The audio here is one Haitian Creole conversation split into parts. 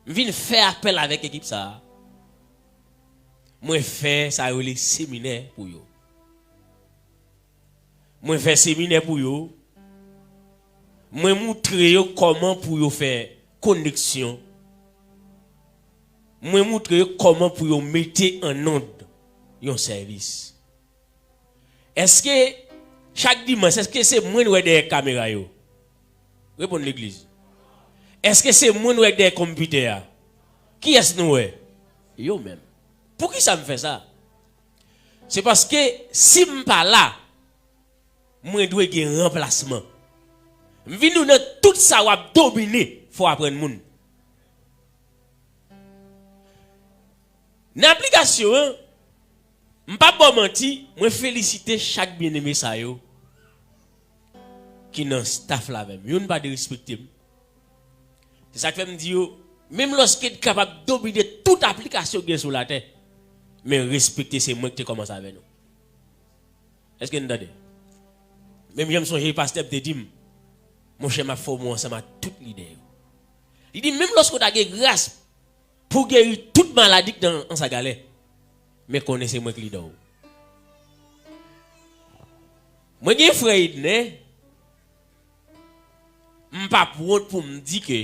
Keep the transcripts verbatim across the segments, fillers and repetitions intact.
M vin fè apèl avèk ekip sa a. Mwen fè sa yo rele seminè pou yo. Mwen fè seminè pou yo. Mwen moutre yo kòman pou yo fè koneksyon. Mwen moutre yo kòman pou yo mete an nòd yon sèvis. Èske chak dimanch, èske se mwen n wè dèyè kamera yo? Reponn legliz. Èske se mwen n wè dèyè konpitè a? Kiyès nou wè? Yo menm. Poukisa m fè sa? Se paske si m pa la, mwen dwe gen ranplasman. M vin di w nan tout sa w ap domine, fò w aprann moun. Nan aplikasyon an, m p ap ba w manti, mwen felisite chak byeneme sa yo ki nan staff la avè m. Youn pa derespekte m. Se sa k fè m di yo, menm lòske n kapab domine tout aplikasyon gen sou latè, men respekte se mwen ki te kòmanse avè nou. Èske n tande? Menm jan m sonje pastè m te di m, monchè, m ap fòme w ansanm ak tout lidè yo. Li di, menm lòske w ta gen gras pou w geri tout maladi k nan ansagalè, men konnen se mwen k lidè w. Mwen gen frè Ednen, m p ap wont pou m di ke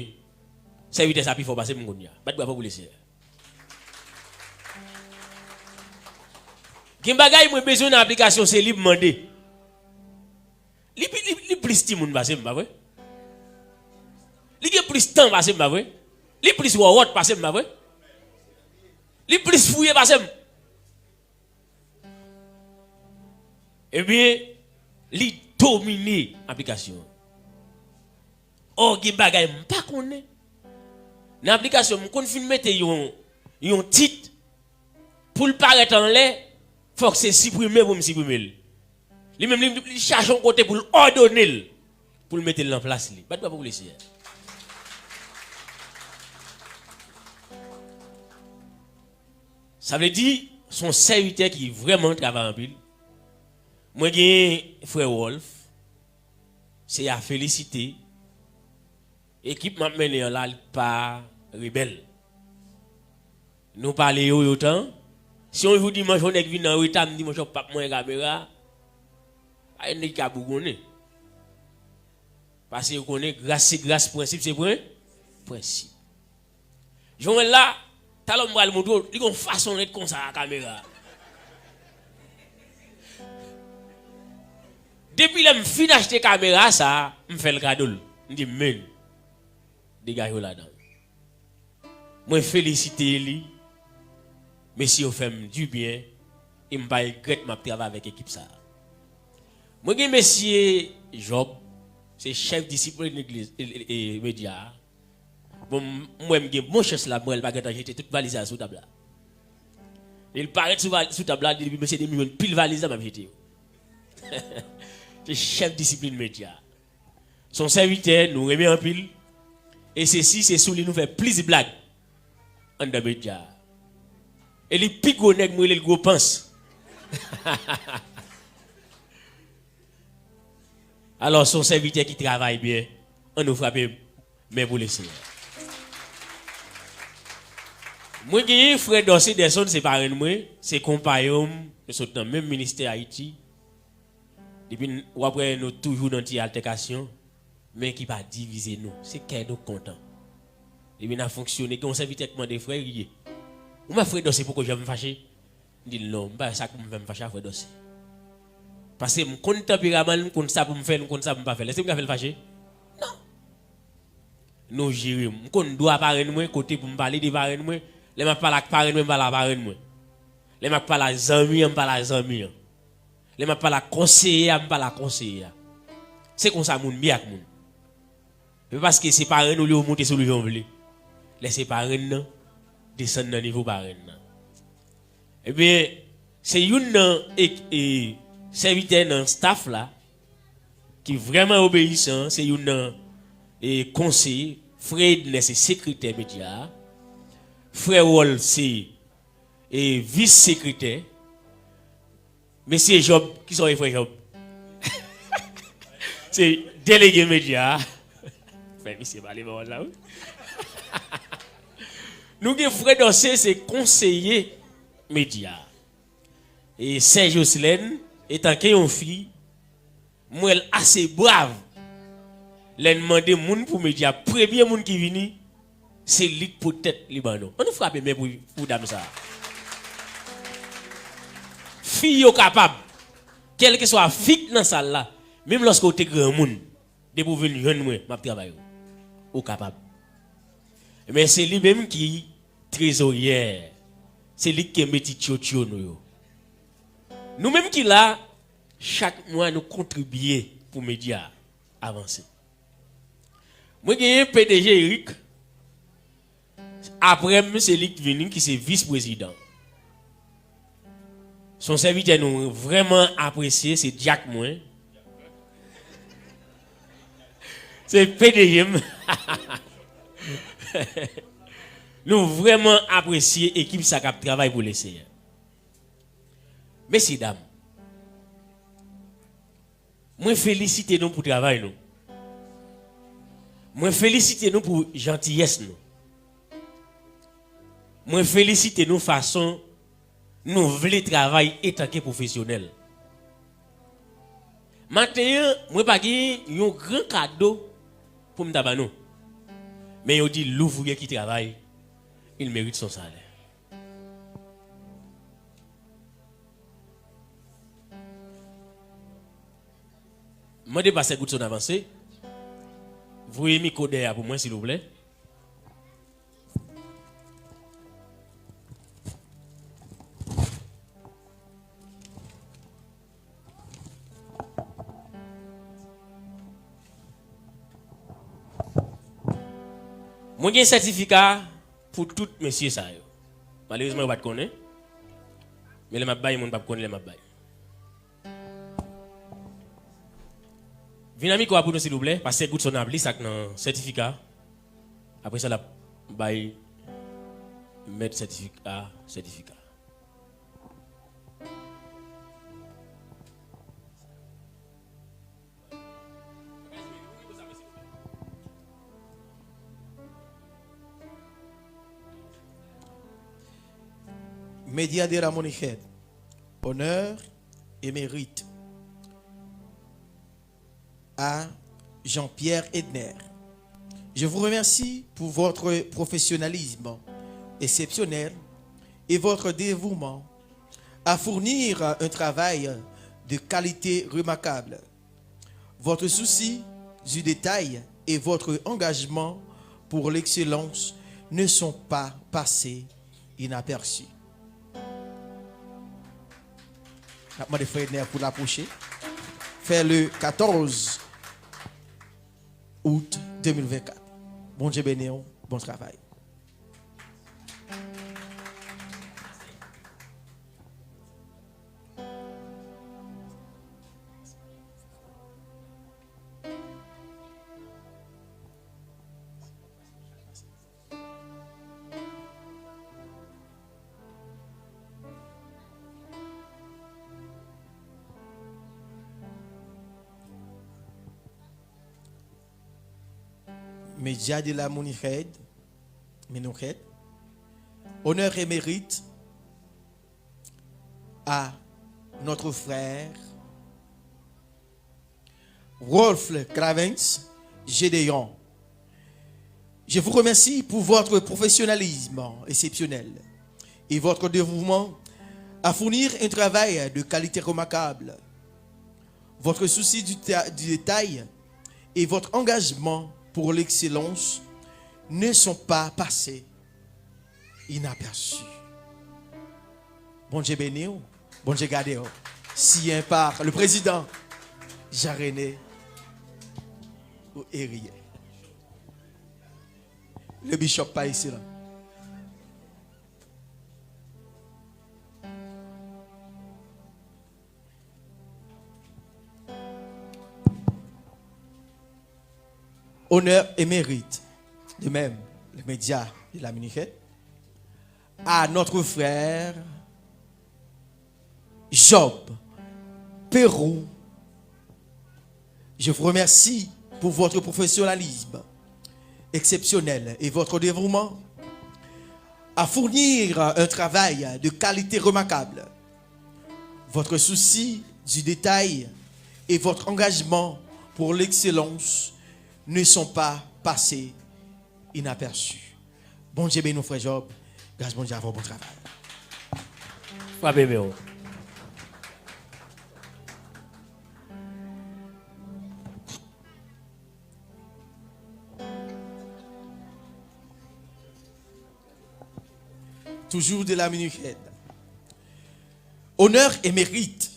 sèvitè sa pi fò pase m kounye a. Bat bravo pou Lesenyè. Gen bagay mwen bezwen nan aplikasyon, se li m mande. Li, pi- li, li plis timoun pase m, pa vre? Li gen plis tan pase m, pa vre? Li plis wòwòt pase m, pa vre? Li plis fouye pase m. Ebyen, li domine aplikasyon an. Ò, gen bagay m pa konnen. Nan aplikasyon, m konn fin mete yon, yon tit, pou l parèt anlè, fòk se siprime pou m siprime l. Li menm, li, li chache yon kote pou l òdone l, pou l mete l nan plas li. Bat bravo pou Lesenyè. Sa vle di, se yon sèvitè ki vrèman travay anpil. Mwen gen frè Wolf, se a felisite. Ekip m ap mennen an la, li pa rebèl. Nou pale yo, yo tan. Si yon jou dimanch, yon nèg vin an reta, m di, monchè, w p ap manyen kamera. Pa gen nèg ki ka bougonnen. Paske yo konnen, gras se gras, prensip se pren, prensip. Jan w wè l la, talè m pral montre w, li gon fason l ret konsa a kamera. Depi lè m fin achte kamera sa, m fè l kado l. M di, men, degaje w ladan l. Mwen felisite li. Mesye yo fè m dibyen. E m pa regrèt m ap travay avèk ekip sa a. Mwen gen mesye Job, se chèf disiplin legliz, e, e, e, medya a. Bon, m, m wè m gen bon chans la, m wè l pa gentan jete tout valiz la sou tab la. E l parèt sou, val- sou tab la, li di, mesye, depi m jwenn pil valiz la, m ap jete yo. Se chèf disiplin medya. Se yon sèvitè nou renmen anpil. E se si, se sou li nou fè plis blag anndan medya. E li pi gwo nèg, m rele l Gwo Pans. Alò, se yon sèvitè ki travay byen. Ann nou frape men pou Lesenyè. Mwen genyen frè Dòse Dèsonn, se parenn mwen, se konpayon m, nou sot nan menm ministè Ayiti. Depi n- w ap wè nou toujou nan ti altèkasyon, men ki pa divize nou. Se kè nou kontan. Depi n ap fonksyone, gen yon sèvitè k mande, frè, Riye, ou wè frè Dòse poko janm fache? M di l, non, m pa wè sa k pou m fè m fache a frè Dòse. Paske m konn tanperaman l, m konn sa pou m fè l, m konn sa pou m pa fè l. Èske m ka fè l fache? Non. Nou jere m. M konn dwa parenn mwen, kote pou m pale de parenn mwen. Lè m ap pale ak parenn mwen, m pale ak parenn mwen. Lè m ap pale ak zanmi an, m pale ak zanmi an. Lè m ap pale ak konseye a, m pale ak konseye a. Se konsa moun byen ak moun. Se pa paske se parenn ou li yo moute sou li jan w vle. Lè se parenn nan, desann nan nivo parenn nan. Ebyen, se youn nan e, e, sèvitè nan staff la ki vrèman obeyisan, se youn nan e, konseye. Frè Ednè se sekretè medya a. Frè Wòl se e, vis sekretè. Mesye Jòb, kisa w ye frè Jòb? Se delege medya a. Fè misye pale pawòl la, wi. Nou gen frè Dòse, se konseye medya. E sè Joslèn, etanke yon fi, m wè l ase brav. Lè n mande moun pou medya, premye moun ki vini, se li k pot tèt li ban nou. Ann nou frape men pou, pou dam sa a. Fi yo kapab. Kèlkeswa fi k nan sal la, menm lòske w te granmoun, depi w vin jwenn mwen, m ap travay ou. Ou kapab. Men se li menm ki trezoryè. Se li k kenbe ti tchotcho nou yo. Nou menm ki la, chak mwa nou kontribye pou medya a avanse. Mwen genyen P D G Eric, apre m, se li k vini, ki se vis prezidan. Se yon sèvitè nou vrèman apresye, se dyak mwen. Se P D G m. Nou vrèman apresye ekip sa k ap travay pou Lesenyè. Mesyedam, mwen felisite nou pou travay nou. Mwen felisite nou pou jantiyès nou. Mwen felisite nou fason nou vle travay etanke pwofesyonèl. Maten an, mwen pa gen yon gran kado pou m ta ban nou. Men yo di, louvriye ki travay, il mérite son salaire. Mande pastè Goodson avanse. Voye mikwo dèyè a pou mwen, silvouplè. Mwen gen sètifika pou tout mesye sa yo. Malerezman, yo pa t konnen. Men lè m ap bay, moun p ap konnen lè m ap bay. Vin ak mikwo a pou nou, silvouplè. Pastè Goodson ap li sa k nan sètifika. Apre sa, l ap bay mèt sètifika, sètifika. Média de la Monichet, honneur et mérite à Jean-Pierre Edner. Je vous remercie pour votre professionnalisme exceptionnel et votre dévouement à fournir un travail de qualité remarquable. Votre souci du détail et votre engagement pour l'excellence ne sont pas passés inaperçus. N ap mande frè Edner pou l apwoche. Fè le katòz out de mil vennkat. Bondye beni w. Bon travay. Média de la Monichet, Minouchet, honneur et mérite à notre frère Rolf Clavens Gédéon. Je vous remercie pour votre professionnalisme exceptionnel et votre dévouement à fournir un travail de qualité remarquable. Votre souci du, ta- du détail et votre engagement pour l'excellence ne sont pas passés inaperçus. Bondye beni w, Bondye gade w. Signé par le président Jean René Hériel. Le bishop par excellence. Honneur et mérite, de même, les médias de la Minouchet, à notre frère Job Perou. Je vous remercie pour votre professionnalisme exceptionnel et votre dévouement à fournir un travail de qualité remarquable. Votre souci du détail et votre engagement pour l'excellence ne sont pas passés inaperçus. Bondye beni w, frè Job. Gras Bondye avè w, bon travay. Frape men w. Toujours de la Minihed. Honneur et mérite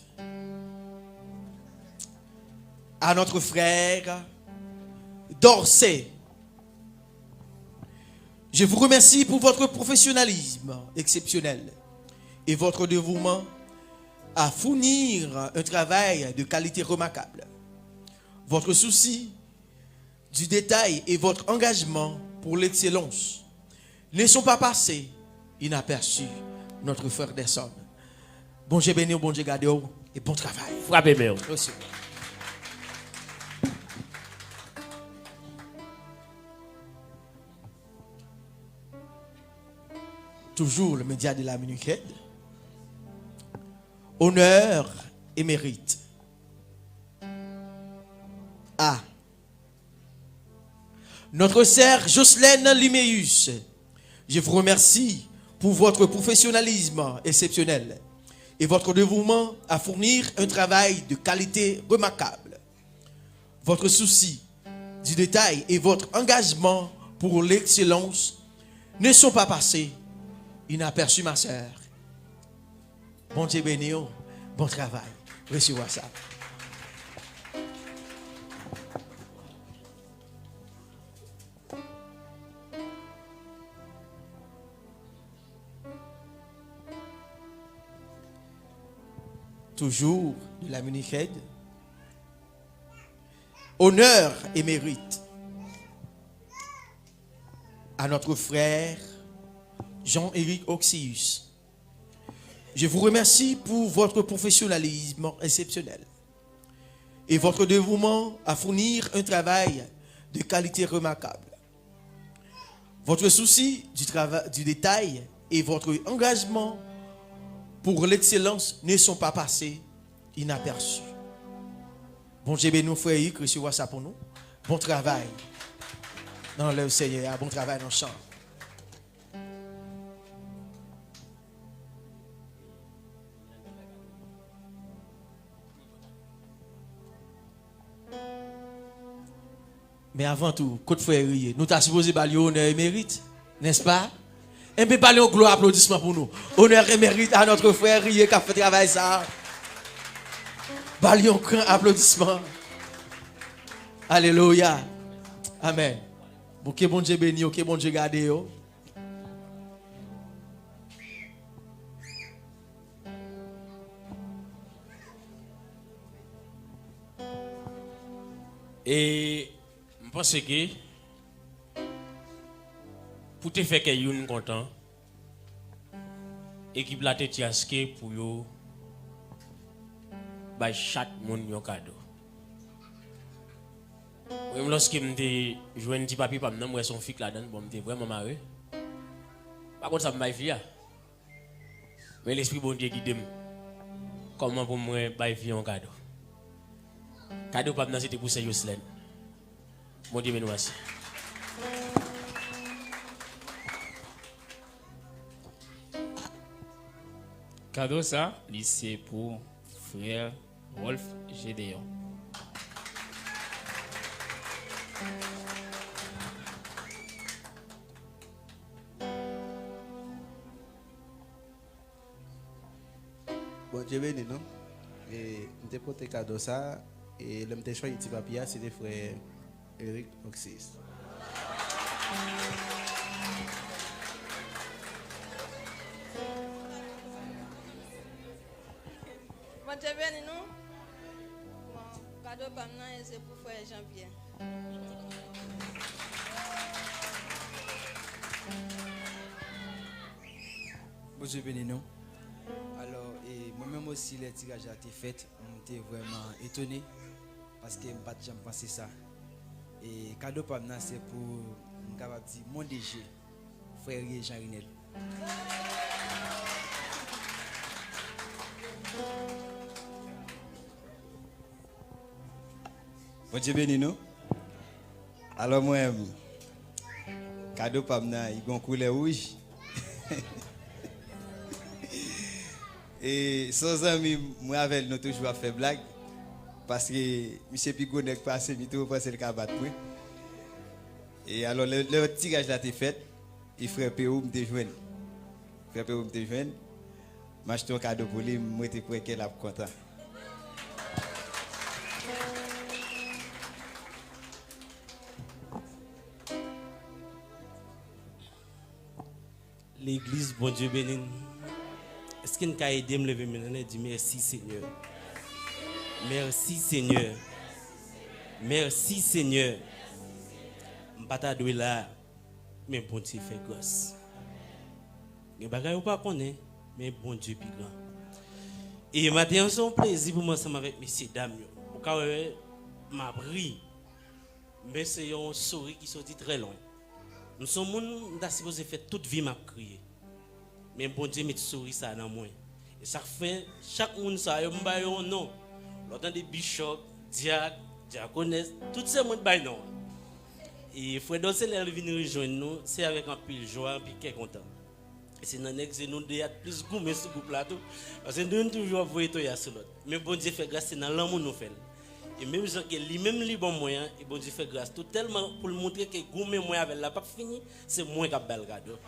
à notre frère Dorcé. Je vous remercie pour votre professionnalisme exceptionnel et votre dévouement à fournir un travail de qualité remarquable. Votre souci du détail et votre engagement pour l'excellence ne sont pas passés inaperçus, notre frère Derson. Bondye beni w, Bondye gade w, e bon travay. Frape men w. Resevoir. Toujours le média de la Minihed. Honneur et mérite à notre sœur Jocelyne Liméus. Je vous remercie pour votre professionnalisme exceptionnel et votre dévouement à fournir un travail de qualité remarquable. Votre souci du détail et votre engagement pour l'excellence ne sont pas passés inaperçus, ma sœur. Bondye beni w. Bon travay. Resevwa sa. Toujours de la Minihed. Honneur et mérite à notre frère Jean-Éric Oxius. Je vous remercie pour votre professionnalisme exceptionnel et votre dévouement à fournir un travail de qualité remarquable. Votre souci du trava-, du détail et votre engagement pour l'excellence ne sont pas passés inaperçus. Bondye beni w, frè Eric, resevwa sa pou nou. Bon travay nan lèv Senyè a, bon travay nan chan. Men avan tou, kot frè Eric ye? Nou ta sipoze ba li onè e merit, nèspa? Enben, ba li yon gwo aplodisman pou nou. Honneur et mérite à notre frère Eric k ap fè travay sa a. Ba li yon gran aplodisman. Alelouya. Amèn. Bon, ke Bondye beni yo, ke Bondye gade yo. E m panse ke pou te fè kè youn kontan, ekip la te tchaske pou yo bay chak moun yon kado. Mwen menm, lòske m te jwenn ti papye pa m nan, m wè se yon fik ladan l, bon, m te vrèman mare. M pa konn sa m bay fi a. Men Lespri Bondye gide m kòman pou mwen bay fi yon kado. Kado pa m nan se te pou sè Yoslèn. Bondye beni w, mèsi. Kado sa, li se pou frè Rolf Gédéon. Bondye beni nou. E m te pote kado sa, e lè m te chwazi ti papye a, se te frè Eric Oxis. Bondye beni nou. Bon, kado pa m nan, e se pou frè Jean Pierre. Bondye beni nou. Alò, e, mwen menm osi, lè tiraj la te fèt, m te vrèman etone, paske m pa t janm panse sa. E kado pa m nan, se pou, m kapab di, Mon D G, Frè Rie Jean Rinel. Bondye beni nou. Alò mwen, kado pa m nan, li gon koulè wouj. E se yon zanmi m, mwen avè l, nou toujou ap fè blag. Paske misye pi gwo nèg pase m, li toujou panse l ka bat mwen. E alò, lè, lè tiraj la te fèt, e frè Pewou m te jwenn. Frè Pewou m te jwenn. M achte yon kado pou li, m rete kwè ke l ap kontan. Legliz, Bondye beni n. Èske n ka ede m leve men n anlè, di, mèsi, Senyè. Mèsi, Senyè. Mèsi, Senyè. M pa ta dwe la, men Bondye fè gras. Gen bagay ou pa konnen, men Bondye pi gran. E maten an, se yon plezi pou mwen ansanm avèk mesye dam yo. Ou ka wè, m ap ri. Men se yon souri ki soti trè lwen. M se yon moun, m ta sipoze fè tout vi m ap kriye. Men Bondye met souri sa nan mwen. E sa k fè, chak moun sa yo, m ba yo yon non. Lè w tande bishop, dyak, dyakonès, tout se mwen k bay non an. E frè Dòse, lè l vin rejwenn nou, se avèk anpil jwa, anpil kè kontan. E se nan nèg se nou de a t plis goumen sou gwoup la tou. Paske nou youn toujou ap voye toya sou lòt. Men Bondye fè gras, se nan lanmou nou fè l. E menm jan ke li menm li ban mwen an, e Bondye fè gras tou, tèlman pou l montre ke goumen mwen avè l la p ap fini, se mwen k ap ba l kado.